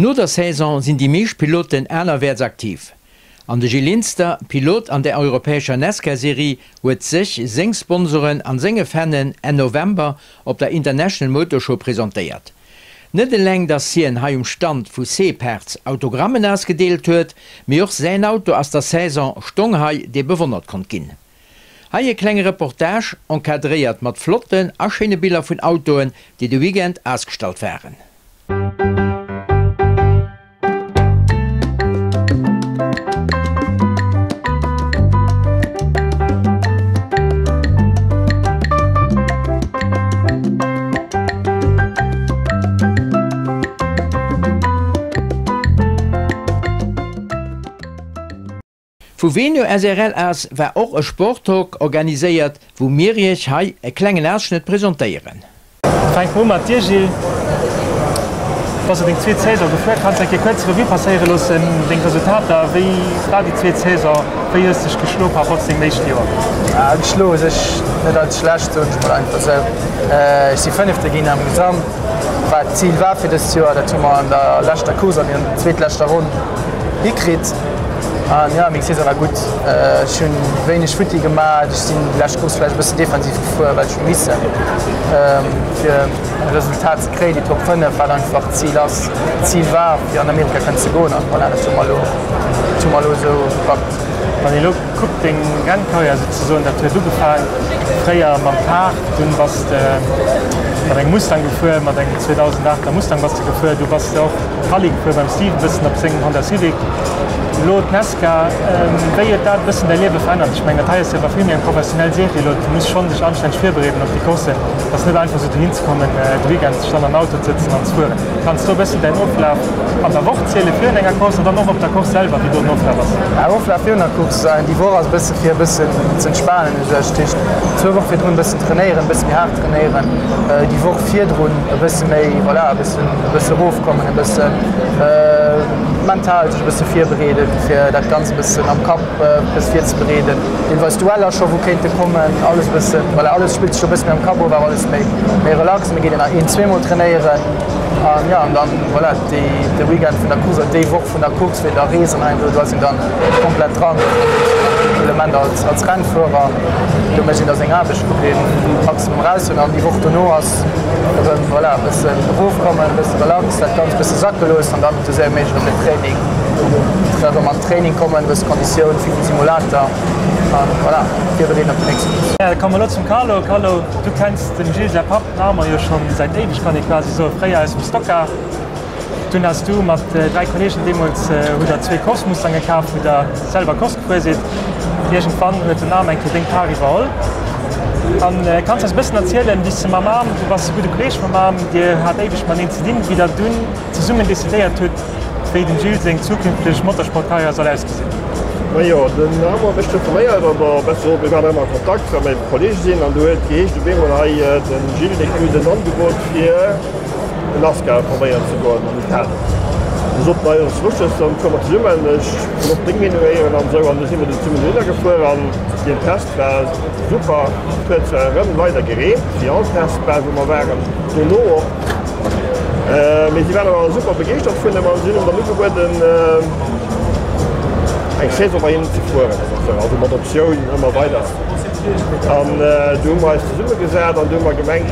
No der Saison sinn déi meescht Piloten anerwäerts aktiv. An de Gil Linster, Pilot an der europäescher Nascar-Serie, huet sech, seng Sponsoren an senge Fannen Enn November op der International Motor Show presentéiert. Net eleng dass hien hei um Stand vu C-Parts Autogrammen ausgedeelt huet, mee och säin Auto aus der Saison stong hei, dee bewonnert konnt ginn. Hei e klenge Reportage, encadréiert mat flotten a schéine Biller vun Autoen, déi de Weekend ausgestallt waren. Vu Venio srl aus war och e Sporttalk organiséiert, wou mir iech hei e klengen Ausschnëtt presentéieren. Fänke mer u mat dir Gilles. Du bass jo deng zweet Saison gefuer. Kanns eng Kéier kuerz Revue passéiere loossen, deng Resultater? Wéi war déi zweet Saison? Wéi hues dech geschlo par rapport zu dengem éischte Joer? Geschlo u sech net allze schlecht, soen ech mol einfach esou. Ech si Fënnefte ginn am Gesamt, wat d'Zil war fir dëst Joer. Dat hu mer an der leschter Course, an der zweetleschter Ronn hikritt. An jo, meng Saison war gutt. Ech hunn wéineg futti gemaach. Ech sinn déi lescht Course vläicht e bëssen defensiv gefuer, well ech hu missen, fir e Resultat ze kréien, déi Top 5, wat einfach d'Zil ass, d'Zil war, fir an Amerika kënnen ze goen. An voilà, dat hu mer elo, dat hu mer elo esou gepackt. Wann ee elo kuckt, deng Rennkarriär souzesoen, dat huet ugefaang fréier mam Kart, dunn bass de mat engem Mustang gefuer, mat engem 2008er Mustang bass de gefuer, du bass och Rallye gefuer beim Steve, e bëssen op sengem Honda Civic. Elo d'Nascar, wéi huet dat e bëssen däi Liewe verännert? Ech mengen, dat hei ass jo awer vill méi eng professionell Serie elo. Du muss schonn dech anstänneg virbereeden op déi Courssen. Et ass net einfach esou dohin ze kommen, de Weekend sech dann an den Auto ze sëtzen an ze fueren. Kanns du e bëssen däin Oflaf an der Woch ziele virun enger Course an dann och op der Course selwer, wéi do den Oflaf ass? Mäin Oflaf virun der Course, déi Woch ass e bësse fir e bëssen ze entspanen u sech. Dat heescht, zwou Woche virdrun e bëssen trainéieren, e bësse méi haart trainéieren, déi Woch virdrun e bësse méi, voilà, e bëssen, e bësse erofkommen, e bëssen mental sech e bësse virbereeden, fir dat Ganzt e bëssen am Kapp e bësse virzebereeden. Deelweis Dueller scho wou kéinte kommen, alles e bëssen, voilà, alles spillt sech scho e bësse méi am Kapp of, awer alles méi, méi relax. Mir geet een nach een, zweemol trainéieren an jo, an dann, voilà, déi, de Weekend vun der Course oder déi Woch vun der Course fir da Reesen heiansdo, do ass een dann komplett dran. Element als, als Rennfuerer, do mécht een da seng Aarbecht, kuckt een Maximum eraushuelen an déi Woch dono ass erëm, voilà, e bëssen erofkommen, e bësse relax, dat Ganzt e bësse sacke loossen an dann esou séier wéi méiglech erëm den Training, erëm an den Training kommen, e bësse Konditioun, vill um Simulator an voilà, virbereeden op déi nächst Course. Da komme mer elo zum Carlo. Carlo, du kenns dem Gilles säi Papp, den Armand, jo schonn säit éiweg, kann ee quasi soen, fréier aus dem Stockcar. Dunn has du mat 3 Kollegen deemools hutt der zwee Course Mustange kaf, wou der selwer Course gefuer sidd. Iergendwann huet den Arm eng Kéier deng Par iwwerholl. An kanns eis e bëssen erzielen, wéi s de mam Arm, du bass e gudde Kolleeg mam Arm, dir hat éiweg mateneen ze dinn, wéi der dunn zesummen decidéiert hutt, wéi dem Gilles seng zukünfteg Motorsportkarriär soll ausgesinn? Majo, den Arm huet mech informéiert, oder besser gesot, mir waren ëmmer a Kontakt, well mir Kollege sinn. An du huet geheescht op eemol, hei den Gilles, dee krut en Angebot fir. En Nascar probéieren ze goen an Italien. Du sot nei ass luschteg, dann fuere mer zesummen, ech wëll och deng Meenung héieren an esou. An du si mer du zesummen dohinner gefuer an deen Test war super. Et huet zwar erëm leider gereent, wéi all Test bal wou mer waren, dono och, mee si waren awer super begeeschtert vun em an si hunn em dann ugebueden eng Saison bei hinnen ze fueren, also mat Optioun ëmmer weider. An du hu mer eis zesummegesat an du hu mer gemengt,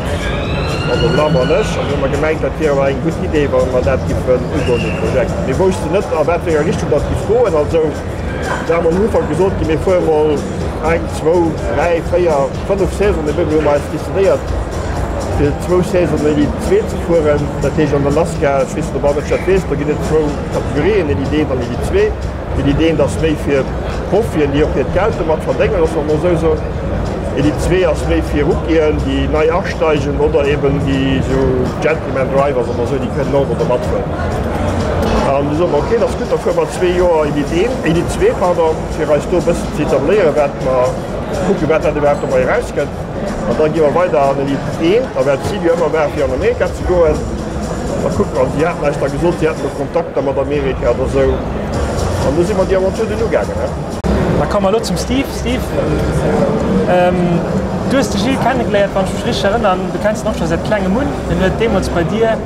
also den Armand an ech, an du hu mer gemengt, dat wier awer eng gutt Idee, wa mer dat giffen ugoen, dee Projekt. Mir woussten net, a wat fir enger Richtung dat giff goen. Also da hu mer am Ufank gesot ginn, mir fuere mol eng, zwou, dräi, véier, fënnef Saisonen. Mee hu mer eis decidéiert, fir zwou Saisonen Elite 2 ze fueren. Dat heescht an der Nascar, ech weess net, ob all Mënsch dat weess, do ginn et zwou Kategorien, Elite 1 an Elite 2. Elite 1 ass méi fir Profien, déi och hiert Geld domat verdéngen, loosse mer mol esou soen. Elite 2 ass méi fir Rookien, déi nei asteigen oder eben déi esou Gentleman Drivers oder esou, déi kënnen och do matfueren. An du soe mer, ok, dat ass gutt, da fuere mer zwee Joer Elite 1, Elite 2, pardon, fir eis do e bëssen ze etabléieren, wat mer kucken, wat dat iwwerhaapt dobäi erauskënnt. An da gi mer weider an Elite 1, a well d'Zil jo ëmmer war, fir an Amerika ze goen. Da kucke mer. An si haten eis da gesot, si hätten do Kontakter mat Amerika oder esou. An du si mer déi Aventure dunn ugaangen. Da komme mer elo zum Steve. Steve, du hues de Gilles kennegeléiert, wann ech mech richteg erënnern. Du kenns en och scho säit klengem un. En huet deemools bei dir.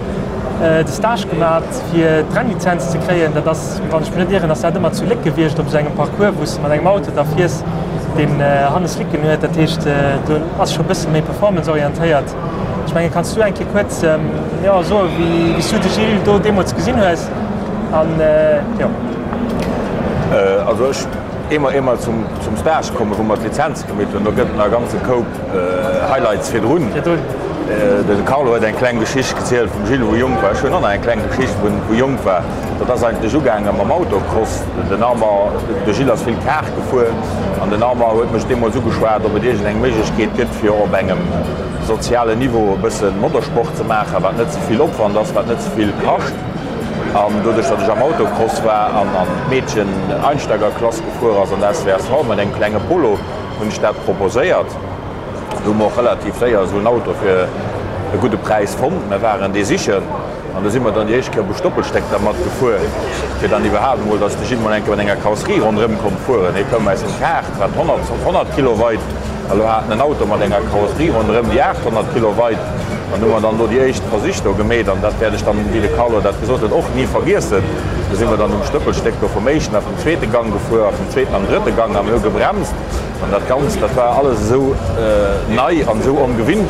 de Stage gemat fir d'Rennlizenz ze kréien. Dat ass, wann ech mech net ieren, ass dat ëmmer zu Léck gewiescht op esou engem Parcours, wou s de mat engem Auto da fiers, deen hanne Slicken huet. Dat heescht, do ass scho e bësse méi performance-orientéiert. Ech mengen, kanns du eng Kéier kuerz, jo, soe wéi s du de Gilles do deemools gesinn hues an, jo. Also ech, ier mer, ier mer zum, zum Stage kommen, wou mer d'Lizenz gemeet hunn, do gëtt et nach e ganze Koup Highlights virdrun. De Carlo huet eng kleng Geschicht gezielt vum Gilles, wou e jonk war. Ech hunn och nach eng kleng Geschicht, wou e jonk war. Dat ass eigentlech ugaange mam Autocross. Den Armand, de Gilles ass vill Kart gefuer an den Armand huet mech deemools ugeschwat, ob et iergend eng Méiglechkeet gëtt, fir op engem sozialen Niveau e bësse Motorsport ze maachen, wat net ze vill Opwand ass, wat net ze vill kascht. An doduerch, datt ech am Autocross war an an d'Meedchen Einsteigerklass gefuer ass an der SWSV mat engem klenge Polo, hunn ech dat proposéiert. Do hu mer och relativ séier esou en Auto fir e gudde Präis fonnt. Mer waren dee sichen an do si mer dann déi éischt Kéier op e Stoppelstéck dermat gefuer, fir dann iwwerhaapt emol, datt de Gilles mol eng Kéier mat enger Karosserie ronderëm konnt fueren. Hie koum aus dem Kart, wat 100, 100 Kilo weit, a lo hat en en Auto mat enger Karosserie ronderëm, déi 800 Kilo weit. An hu mer dann do déi éischt Versich do gemeet an dat wäert ech dann, wéi de Carlo dat gesot huet, och ni vergiessen. Do si mer dann um Stëppelstéck do vum éischten a vum zweete Gang gefuer a vum zweeten an drëtte Gang a mir hu gebremst. An dat Ganzt, dat war alles esou nei an esou ongewinnt.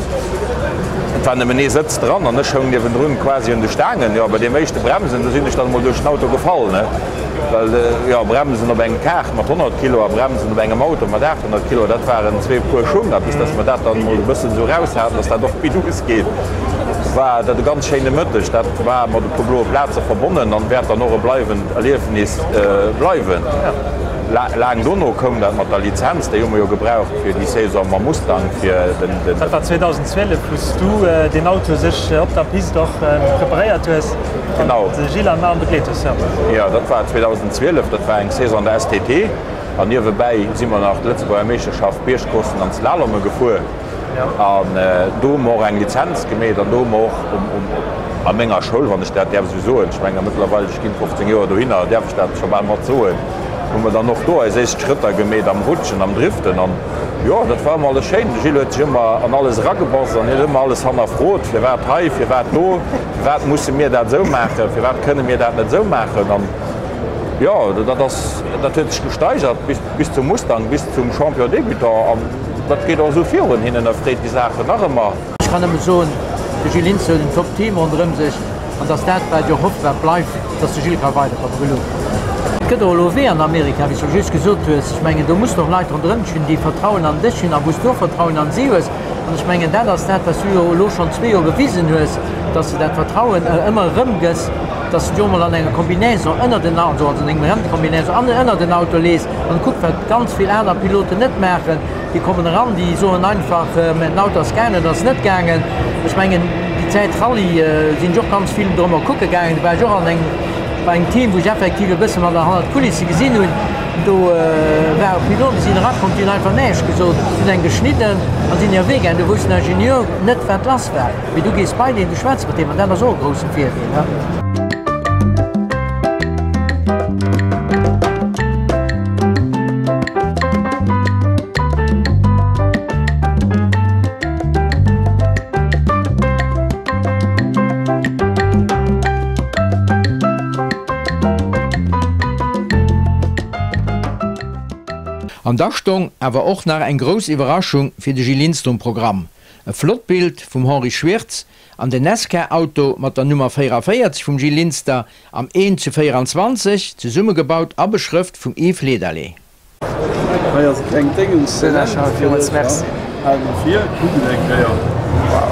Et war nëmmen ee Sëtz dran an ech houng niewendrun quasi un de Staangen. Jo, bei deem éischte Bremsen, do sinn ech dann emol duerch den Auto gefall, ne? Well, jo, Bremsen op engem Kart mat 100 Kilo a Bremsen op engem Auto mat 800 Kilo, dat waren zwee Puer Schung. A bis dass mer dat dann emol e bëssen esou raus haten, dass dat och gutt ausgeet, war dat e ganz schéine Mëtteg. Dat war mat e puer bloe Plaze verbonnen an wäert dann och e bleiwend Erliefnis bleiwen. Laang dono koum dat mat der Lizenz, déi hu mer jo gebraucht fir déi Saison mam Mustang, fir den. Dat war 2012, wou s du deen Auto sech op der Pist och preparéiert hues an de Gilles an Arn begleet hues. Jo, dat war 2012, dat war eng Saison an der STT an niewebäi si mer nach d'Lëtzebuerger Meeschterschaft Biergcourssen an Slalomme gefuer. An do hu mer och eng Lizenz gemeet an do hu mer och a menger Schoul, wann ech dat däerf esou soen, ech menge mëttlerweil, ech ginn 15 Joer dohinner, däerf ech dat scho bal mat soen, hu mer dann och do eis éischt Schrëtter gemeet am Rutschen, am Driften. An jo, dat war ëmmer alles schéin. De Gilles huet sech ëmmer an alles eragebass an huet ëmmer alles hannerfrot, firwat hei, firwat do, firwat musse mir dat esou maachen, firwat kënne mir dat net esou maachen. An jo, dat ass, dat huet sech gesteigert bis, bis zum Mustang, bis zum Champion débutant. An dat geet och esou virun, hien ënnerfreet déi Saachen nach ëmmer. Ech kann nëmme soen, de Gilles Hintze huet en top Team ronderëm sech an dass dat wat ech och hoffen, wat bleift, dass de Gilles ka weiderkommen. Gelueft. Et gëtt och elo wéi an Amerika, wéi s du just gesot hues, ech mengen do muss de och Leit ronderëm dech hunn, déi Vertrauen an dech hunn a wou s du och Vertrauen an si hues. An ech mengen dat ass dat, wat s du jo elo schonn zwee Joer bewisen hues, dass de dat Vertrauen ëmmer erëm gëss, dass de dech och emol an enger Combinaison ënnert en Auto, also an engem Renncombinaison an ënnert en Auto lees an kuck wat ganz vill aner Piloten net maachen. Déi kommen eran, déi soen einfach, den Auto ass gaangen oder ass net gaangen. Ech mengen, déi Zäit Rallye sinn ech och ganz vill drëmmer kucke gaangen. Do war ech och an engem, bei engem Team, wou ech effektiv e bësse mat hannert d'Kulisse gesinn hunn. Do ware Piloten, déi sinn erakomm, déi hunn einfach näischt gesot, hunn eng geschnidden an sinn hir Wee gaangen. Do wousst den Ingenieur net, wat lass war. Mee du gees bei deen, du schwätz mat deem an dat ass och e grousse Virdeel. An da stong awer och nach eng grouss Iwwerraschung fir de Gilles Linster um Programm, e flott Bild vum Henri Schwirtz an den Nesca-Auto mat der Nummer 44 vum Gilles Linster am 1 zu 24, zesummegebaut a beschrëft vum Yves Lederlé. Hei ass e klengt Déngens fir dech. Merci. Hal mol vir, kuck et eng Kéier. Wow.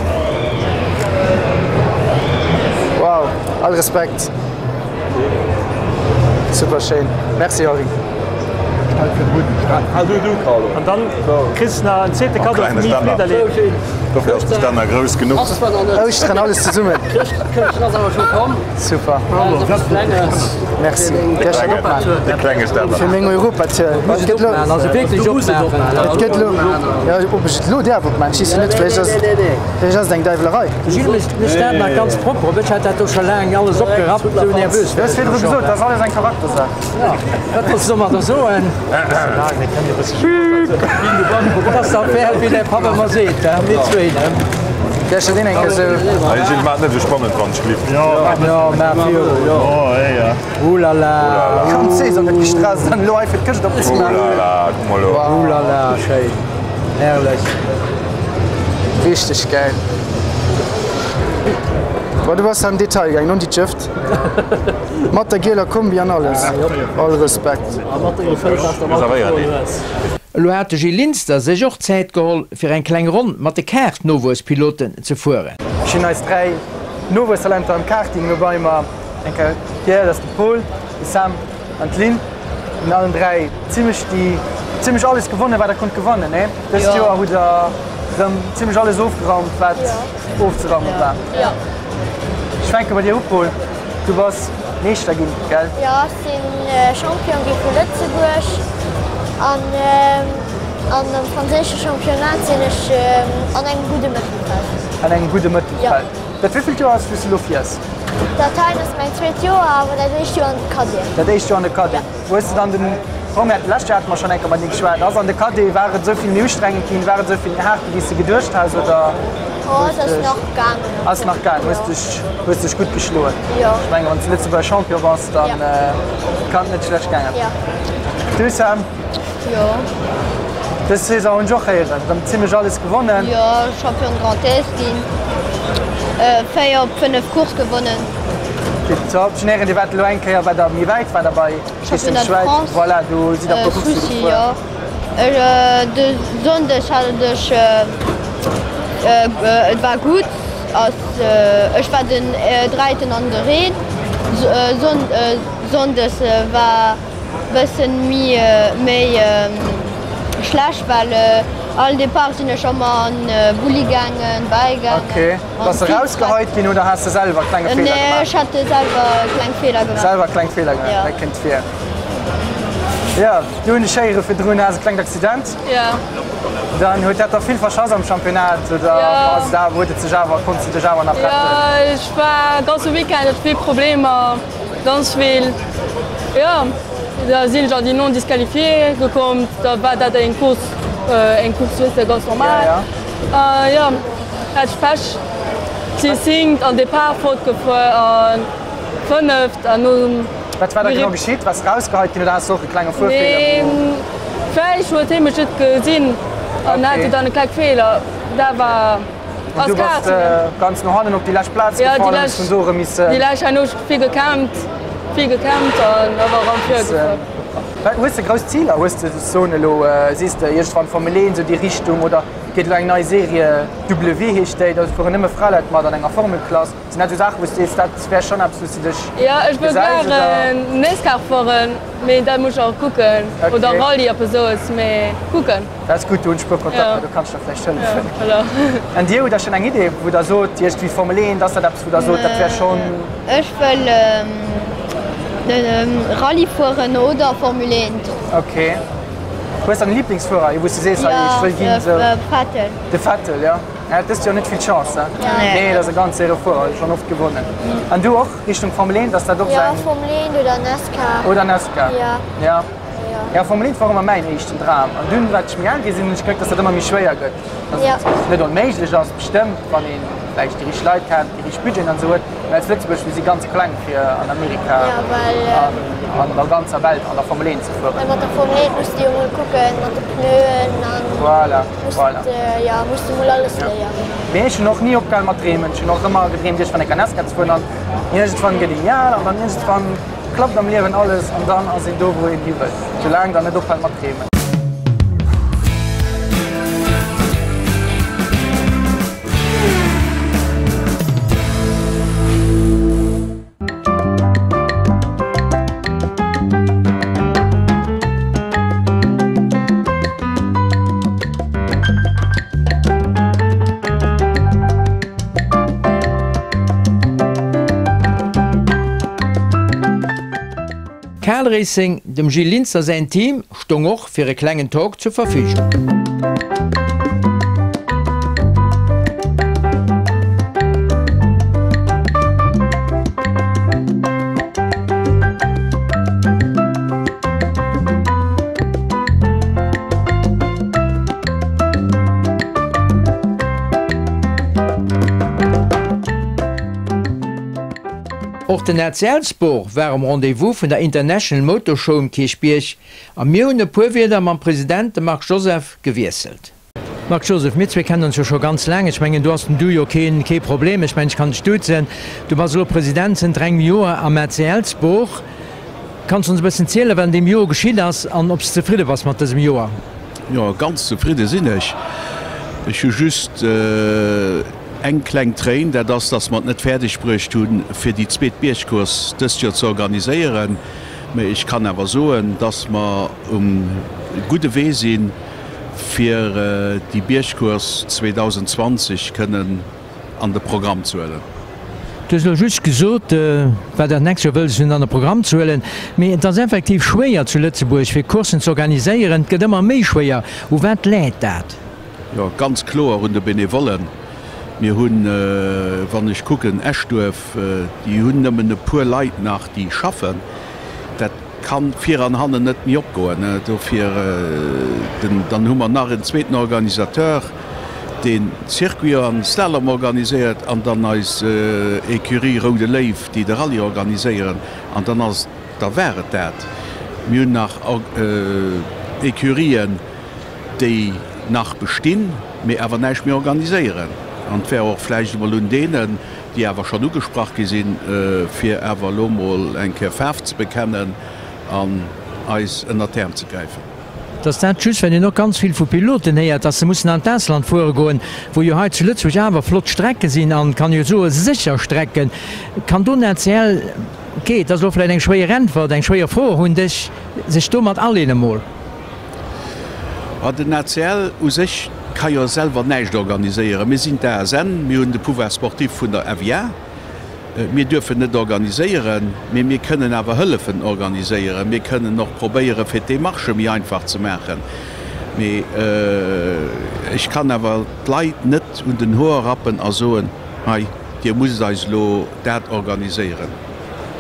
Wow, all Respekt. Super schéin. Merci Henri. Hal du du Carlo. An dann kriss de nach en zweete Kaddo vum Yves Lederlé. Dofir ass de Stänner grouss genuch. Ouschteren alles zesummen. Super. Merci. De klenge Stänner. Fir meng Europatour. Et gëtt lo. Et gëtt lo. Jo, ob ech et lo däerf opmaachen, ech weess jo net. Vläicht ass et, vläicht ass et eng Däiwlerei. Gilles mécht dat nach ganz propper. Op ech hat dat do scho laang alles opgerappt, esou nervös war ech do schonn. Dat ass alles eng Charaktersaach. Jo, wat wolls de domadder soen? Dat ass dach fair, wéi däi Papp ëmmer seet, mir zwéin. Däerf dat een eng Kéier sou. Hei Gilles, maach et net esou spannend wann ech glift. Jo, maach viru. Oulala. Ganz Saison net gestresst an elo hei fir d'Këscht opzemaachen. Oulala, kuck mol elo. Oulala, schéin. Herrlech. Richteg gäil. Boah, du bass am Detail gaangen, non déi Jëft. Mat der gieler Kombi an alles. All Respekt. Reservéier deen. Elo hat de Gilles Linster sech och Zäit geholl, fir eng kleng Ronn mat de Kart-Nowuespiloten ze fueren. Ech hunn eis 3 Nowuesstalenter am Karting elo bei mer. Eng Kéier Pierre, dat ass de Paul, de Sam an d'Lynn. Hunn allen 3 zimmlech déi zimmlech alles gewonnen, wat der konnt gewannen, nee? Dëst Joer hutt der rëm zimmlech alles ofgeraumt, wat ofzeraume war. Ech fänke bei dir u, Paul. Du bass Meeschter ginn, gell? Jo, ech sinn Champion gi vu Lëtzebuerg an an am franséische Championnat sinn ech an engem gudde Mëttelfeld. An engem gudde Mëttelfeld. Dat wéivilt Joer ass, wou s du elo fiers? Dat heien ass mäin zweet Joer, awer dat éischt Joer an de Cadeten. Dat éischt Joer an de Cadeten. Wou hues de dann den, bon mir haten d'lescht Joer hate mer schonn eng Kéier matenee geschwat, ass an de Cadet, war et esou vill méi ustrengend ginn, war et esou vill méi haart ginn, wéi s de geduecht has oder? Oh, et ass nach gaangen. Ass nach gaangen, hues dech, hues dech gutt geschloen? Jo. Ech mengen, wann s de Lëtzebuerger Champion bass, dann kann et net schlecht gaangen. Jo. Du Sam? Jo. Dës Saison hunn ech och héieren, erëm zimlech alles gewonnen. Jo, Champion Grand Est ginn, 4 op 5 Course gewonnen. Tiptop. Ech hunn héieren, Dir waart elo eng Kéier bei der méi wäit war der bei Richtung Championnat de Schwäiz. France. Voilà, do sidd der e puer Coursse Sucy, gefuer. jo. De Sonndeg hat ech, et war gutt, ass ech war den dräiten an de Reen. Sonndes war bëssen méi schlecht, well all Depart sinn ech ëmmer an Bulli gaangen, bäigaangen. Ok, bass de rausgeheit ginn oder has de selwer klenge Feeler gemaach? Nee, ech hat selwer kleng Feeler gemaach. Selwer kleng Feeler gemaach, dat kënnt vir. Jo, du hunn ech héiere virdrun, has e klengt Accident. Jo. Dann huet dat der vill verschass am Championnat oder ass et awer, huet et sech awer, konns de dech awer nach retten? Jo, ech war ganze Weekend, hat vill Problemer. Ganz vill, jo. Da sinn ech an déi non disqualifiés gekomm. Da war dat eng Course, eng Course weess de, ganz normal. A jo, hat ech Pech, si singt an Depart fortgefuer a fënneft an nom. Wat war da genau geschitt? Waars rausgeheit ginn oder has de och e klenge Fuerfeeler? Nee, vläicht huet hie mech net gesinn an hat dann e kleng Feeler. Dat war. An du bass ganz no hannen op déi lescht Plaz gefall an hues vun do erëm missen. Déi lescht, herno hu ech vill gekämpft, vill gekämpft an awer erëm vir gefuer. Wat, hues de grouss Ziler? Hues de soen elo, sees de iergendwann Formel 1, esou déi Richtung oder geet elo eng nei Serie, W heescht déi, do fueren nëmme Fraleit mat an enger Formelklass. Sinn dat esou Saachen, wou s de sees, dat wär schonn eppes, wou s de dech gesäis, oder? Jo, ech wëll gären NASCAR fueren, mee dat muss ech och kucken, oder Rallye, eppes esoues, mee kucken. Dat ass gutt, do hunn ech e puer Kontakter, do kann ech der vläicht hëllefen. An Dir, hutt Der schonn eng Idee, wou Der sot, iergendwéi Formel 1, ass dat eppes, wou Der sot, dat wär schonn. Ech wëll Rallye fueren oder Formel 1. Ok. Hues de en Liblingsfuerer, ee wou s de sees, hei, ech wëll ginn esou? Jo, de Vettel. De Vettel, jo. En hat dëst Joer net vill Chance, he? Nee, dat ass e ganz séiere Fuerer, huet schonn oft gewonnen. An du och, Richtung Formel 1, ass dat och esou eng? Jo, Formel 1 oder NASCAR. Oder NASCAR, jo. Jo, Formel 1 war ëmmer mäin éischten Dram. An dunn, wat ech méi al gi sinn, hunn ech gemierkt, dass dat ëmmer méi schwéier gëtt. Dass et net onméiglech ass, bestëmmt, wann ee vläicht déi richteg Leit kennt, déi richteg Budgeten an esou huet. Mä als Lëtzebuerg, mir si ganz kleng, fir an Amerika an an der ganzer Welt an der Formel 1 ze fueren. Well mat der Formel 1 muss de jo mol kucken, mat de Pneuen an Voilà, voilà. jo, muss de mol alles léieren. Mee ech hunn och ni opgehal mat dreemen. Ech hunn och ëmmer gedreemt, iergendwann eng Nascar ze fueren. An iergendwann gëtt een al an dann iergendwann. Klappt am Liewen alles an dann ass een do wou een hi wëll, soulaang der net ophält mat dreemen. Kal Racing, dem Gilles Linster säin Team, stong och fir e klengen Talk zur Verfügung. Och den ACL Sport war um Rendez-vous vun der International Motor Show um Kierchbierg a mir hunn e puer Wierder mam President, dem Marc Joseph, gewiesselt. Marc Joseph, mir zwee kennen ons jo scho ganz laang. Ech mengen, do ass den Du jo keen, kee Problem. Ech mengen, ech kann dech duzen. Du bass elo President zënter engem Joer am ACL Sport. Kanns de ons e bëssen zielen, wat an deem Joer geschitt ass an ob s de zefridde bass mat dësem Joer? Jo, ganz zefridde sinn ech. Ech hu just eng kleng Tréin, dat ass, dass mer et net fäerdeg bruecht hunn, fir déi zweet Biergcourse dëst Joer ze organiséieren. Mä ech kann awer soen, dass mer um gudde Wee sinn, fir déi Biergcourse 2020 kënnen an de Programm ze huelen. Du hues elo just gesot, wat dat nächst Joer wëlls hunn an de Programm ze huelen. Mee et ass effektiv schwéier zu Lëtzebuerg fir Courssen ze organiséieren. Et gëtt ëmmer méi schwéier. U wat läit dat? Jo, ganz kloer un de Benevollen. Mir hunn, wann ech kucken, Eschduerf, déi hunn nëmmen e puer Leit nach, déi schaffen. Dat kann vir an hannen net méi opgoen. Dofir, dann hu mer nach en zweeten Organisateur, deen Circuit an Slalom organiséiert an dann eis Ecurie Roude Léiw, déi de Rallye organiséieren. An dann ass, da war et dat. Mir hunn nach Ecurien, déi nach bestinn, mee awer näischt méi organiséieren. An et wär och vläicht emol un deenen, déi awer schonn ugesprach gi sinn, fir awer elo mol eng Kéier Faarf ze bekennen an eis ënnert d'Äerm ze gräifen. Dass dat just, well een och ganz vill vu Piloten héiert, dass se mussen an d'Ausland fuere goen, wou jo hei zu Lëtzebuerg awer flott Strecke sinn an, kann jo soen, sécher Strecken. Kann do den ACL, ok, et ass elo vläicht eng schwéier Äntwert, eng schwéier Fro un dech, sech do mat aleeën emol? Ma den ACL u sech ka jo selwer näischt organiséieren. Mir sinn d'ASN, mir hunn de Pouvoir sportif vun der FIA. Mir duerfen net organiséieren, mee mir kënnen awer hëllefen organiséieren. Mir kënnen och probéieren, fir d'Demarchë méi einfach ze maachen. Mee ech kann awer d'Leit net un den Hoer rappen a soen, Hei, Dir musst eis elo dat organiséieren.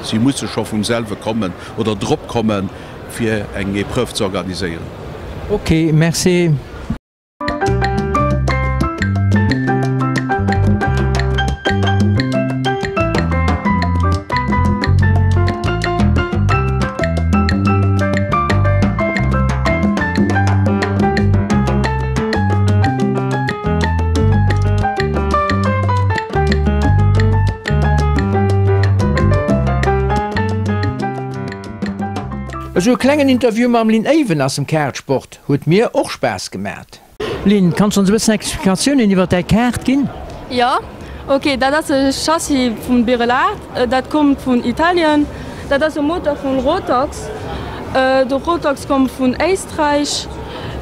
Si musse scho vum selwe kommen oder drop kommen, fir eng Epreuve ze organiséieren. Ok, merci. Esou e klengen Interview mam Lynn Aven aus dem Kartsport huet mir och Spaass gemat. Lynn, kanns du ons e bëssen Explikatiounen iwwert däi Kart ginn? Jo, ok, dat ass e Chassis vum Birelat, dat kommt vun Italien. Dat ass e Motor vun Rotax, de Rotax kommt vun Éisträich.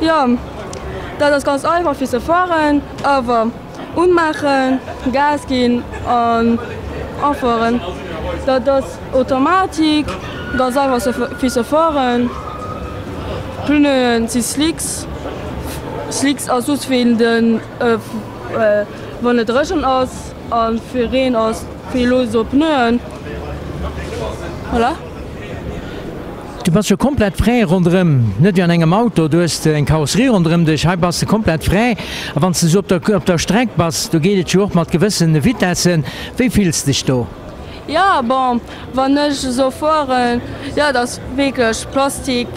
Jo, dat ass ganz einfach fir ze fueren, awer. Unmaachen, Gas ginn an afueren. Dat ass Automatik, ganz einfach fir ze fueren. D'Pneuen si Slicks. Slicks ass just fir den wann et dréchen ass a fir Reen ass fir elo esou Pneuen. Voilà. Du bass jo komplett fräi ronderëm, net wéi an engem Auto, do hues de eng Karosserie ronderëm dech, hei bass de komplett fräi. A wann s de esou op der op der Streck bass, do geet et jo och mat gewëssene Vitessen. Wéi fills de dech do? Jo, bon, wann ech esou fueren, jo, et ass wierklech Plastik,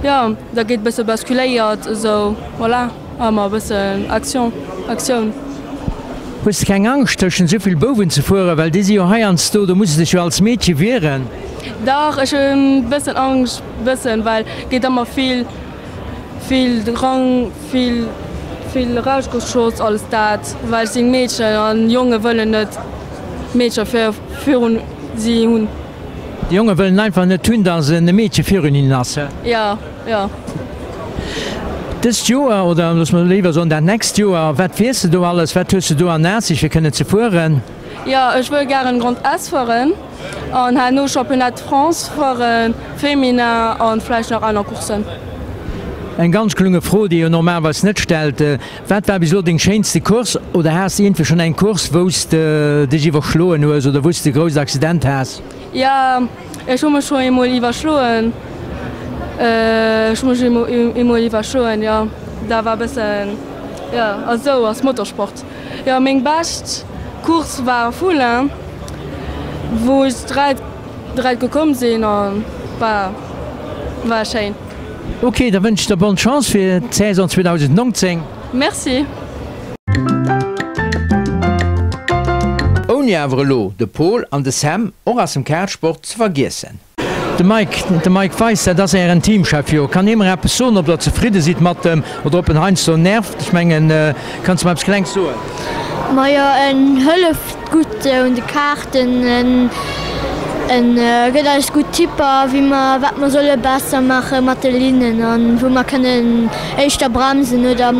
jo, da geet e bësse basculéiert esou, voilà. Ah ma e bëssen Action, Aktioun. Hues de keng Angscht tëschent esou vill Bouwen ze fueren, well déi si jo heiansdo, do muss de dech jo als Meedche wieren? Dach, ech hunn bëssen Angscht, bëssen, well geet ëmmer vill, vill Drang, vill, vill erausgeschoss, alles dat, well ech sinn Meedchen an Jonge wëllen net Meedcher virun si hunn. Déi Jonge wëllen einfach net hunn, dass e Meedche virun hinnen ass, he? Jo, jo. Dëst Joer, oder looss mer léiwer soen dat nächst Joer, wat fiers de do alles? Wat hues de do an Aussicht fir kënnen ze fueren? Jo, ech wëll gären Grand S fueren an herno Championnat de France fueren, Féminin an vläicht nach aner Coursen. Eng ganz klunge Fro, déi ee jo normalerweis net stellt, Wat war bis elo deng schéinste Course oder has de iergendwéi schonn eng Course, wou s de dech iwwerschloen hues oder wou s de e grousst Accident has? Jo, ech hu mech schonn eemol iwwerschloen. Ech hu mech eemol iwwerschloen, jo. Dat war e bëssen, jo, also esou ass Motorsport. Jo, meng bescht Course war Foulin. Wou ech direkt gekomm sinn an war war schéin. Ok, da wënsch ech der bonne Chance fir d'Saison 2019. Merci. Ouni awer elo de Pol an de Sam, och aus dem Kartsport, ze vergiessen. De Mike, de Mike Weis, dat ass Ären Teamchef, jo. Kann hie mer eppes soen, ob Der zefridde sidd mat em oder ob en heiansdo nervt? Ech mengen, kanns de mer eppes Klengs soen? Majo, en hëlleft gutt un de Kaarten, en en gëtt eis gutt Tipper, wéi mer, wat mer solle besser maache mat de Linnen an wou mer kënnen éischter bremsen oder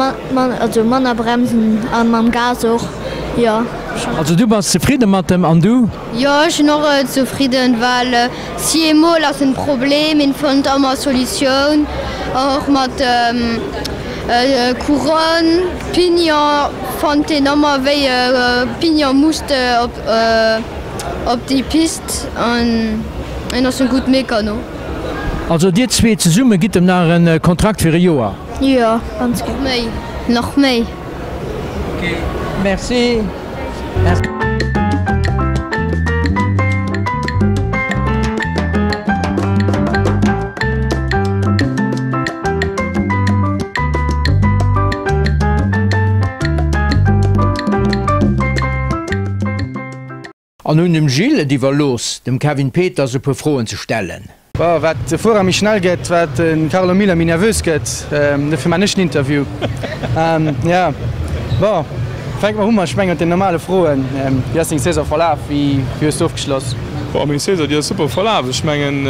also manner bremsen a mam Gas och, jo. Also du bass zefridde mat em, an du? Jo ech sinn och zefridden, well si emol ass en Problem, een fënnt ëmmer Solutioun, och mat Couronne, Pignon fannt een ëmmer wéi e Pignon muss op op déi Piste an en ass en gutt Mécano. Also dir zwee zesumme gitt em nach en Kontrakt fir e Joer? Jo, ganz gär. Méi, nach méi. Ok, merci. An hunn dem Gilles et iwwerlooss, dem Kevin Peters e puer Froen ze stellen. Bon, wat de Fuerer méi schnell gëtt, wat de Carlo Miller méi nervös gëtt. Dofir man ech den Interview. Jo, bon, fänke mer u mat, ech mengen, mat den normale Froen. Wéi ass deng Saison verlaf? Wéi hues de ofgeschloss? Bon, meng Saison, déi ass super verlaf. Ech mengen,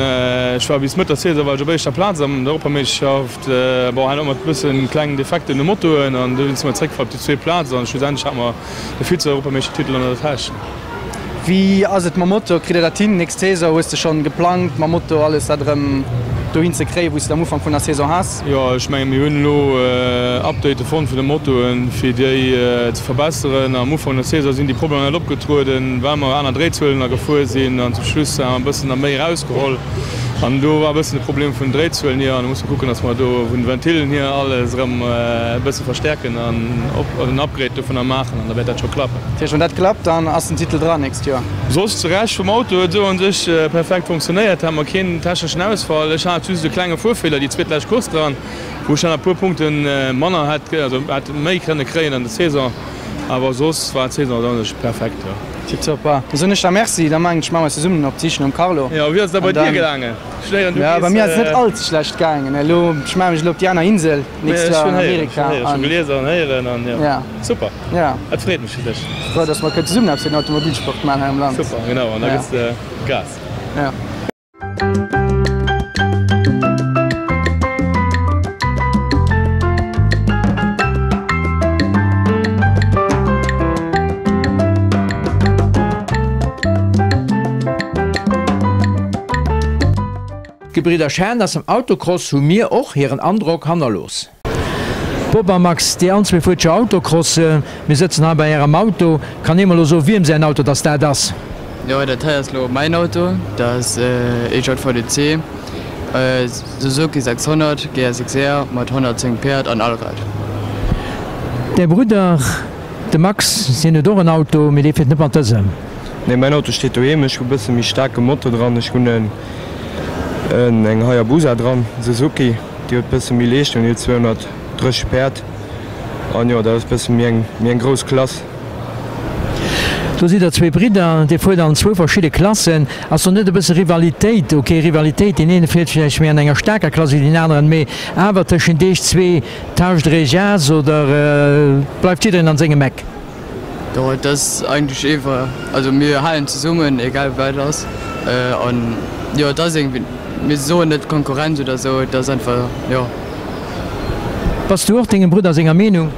ech war bis Mëtt der Saison war ech op éischter Plaz an der Europameeschterschaft. Bon, herno mat e bëssen klengen Defekten um Motoen an du si mer zréckgefall op déi zweet Plaz an schlussendlech hate mer de Vize-Europameeschtertitel an der Täsch. Wéi ass et mam Motor? Kritt der dat hin nächst Saison? Hues de schonn geplangt mam Motor alles dat erëm dohin ze kréien, wou s de am Ufank vun der Saison has? Jo, ech mengen mir hunn elo Update fonnt vun de Motoen, fir déi ze verbesseren. Am Ufank der Saison sinn déi Problemer net opgetrueden, well mer aner Dréizuelen da gefuer sinn an zum Schluss hu mer e bëssen nach méi erausgeholl an do war e bëssen de Problem vun den Dréizuelen hier an do musse mer kucken, datt mer do vun de Ventillen hier alles erëm e bësse verstäerken an en Upgrade dovunner maachen an da wäert dat scho klappen. Dat heescht, wann dat klappt, dann ass den Titel dran nächst Joer? Soss de Rescht vum Auto huet esou an sech perfekt funktionéiert, hat mer keen techneschen Ausfall. Ech hat just e klenge Fuerfeeler déi zweetlescht Course dran, wou ech dann e puer Punkte manner hätt, also hätt méi kënne kréien an der Saison, awer soss war d'Saison esou an sech perfekt, jo. Tiptop, da soen ech der Merci, da mengen ech maache mer eis zesummen op d'Sich nom Carlo. Jo, wéi ass et da bei dir gaangen? Ech héieren du gees. Jo, bei mir ass et net all ze schlecht gaangen. Elo, ech maache mech elo op déi aner Insel. Nächst Joer an Amerika. Ech hu gelies an héieren an jo, super. Dat freet mech fir dech. Frou, dass mer kënnen zesummen eppes fir den Automobilsport maachen hei am Land. Super, genau, an da gëss de Gas. Jo. D'Gebridder Schaan aus dem Autocross hu mir och hiren Androck hannerlooss. Bob a Max, dir allenzwee fuert jo Autocross. Mir sëtzen hei bei ärem Auto. Kann ee mer lo soen, wiem säin Auto dass dat ass? Jo, dat hei ass lo mäin Auto. Dat ass ee JVDC Suzuki 600 GSX-R mat 110 Päerd an Allrad. Däi Brudder, de Max, deen huet och en Auto, mee dee fiert net mat dësem. Nee, mäin Auto steet doheem. Ech hu bësse méi staarke Motor dran. Ech hunn en eng Hayabusa dran, Suzuki, déi huet bësse méi Leeschtung, déi huet 230 Päerd an jo, dat ass bësse méi eng méi eng grouss Klass. Do sidd der zwee Bridder, dir fuert an zwou verschidde Klassen. Ass do net e bësse Rivalitéit, ok Rivalitéit, deen eene fiert vläicht méi an enger staarker Klass wéi deen aneren, mee awer tëschent iech zwee Tâche de Régias oder bleift jiddereen an sengem Eck? Jo, et ass eigentlech ewer, also mir halen zesummen, egal wat ass. An jo, et ass iergendwéi, mir soen net Konkurrenz oder esou, et ass einfach, jo. Bass du och dengem Brudder senger Meenung?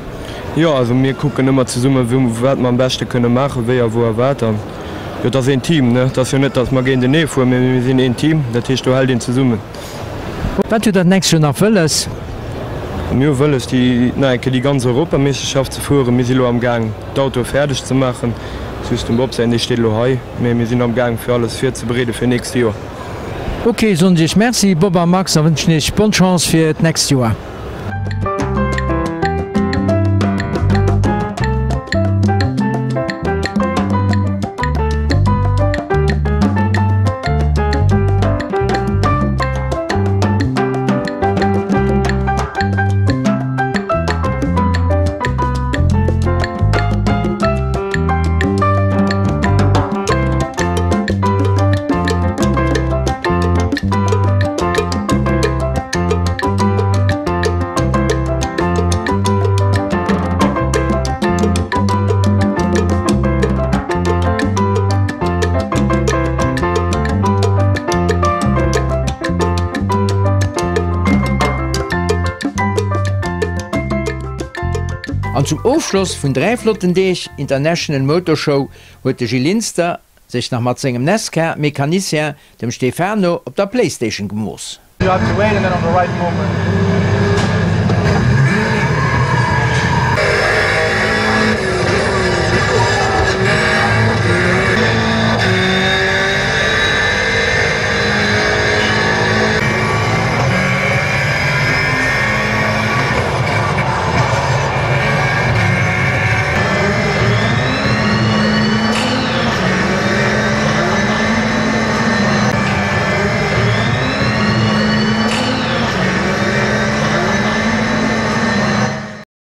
Jo, also mir kucken ëmmer zesummen, wou, wat mer am beschte kënne maachen, wéi a wou a wat. An jo, et ass een Team, ne? Et ass jo net, datt mer géintenee fueren, mee mir sinn een Team, dat heescht, do hält een zesummen. Wat huet der d'nächst Joer nach wëlles? Mir hu wëlles, déi nach eng Kéier déi ganz Europameeschterschaft ze fueren. Mir si lo am Gaang, d'Autoe fäerdeg ze maachen. Just dem Bob säin, dee steet elo hei. Mee mir sinn am Gaang, fir alles virzebereede fir nächst Joer. Ok, soen ech iech Merci, Bob a Max, a wënschen iech bonne Chance fir d'nächst Joer. An zum Ofschloss vun 3 flotten Deeg International Motor Show huet de Gil Linster sech nach mat sengem Nascar Mecanicien, dem Stefano, op der Playstation gemooss. You have to wait and then on the right moment.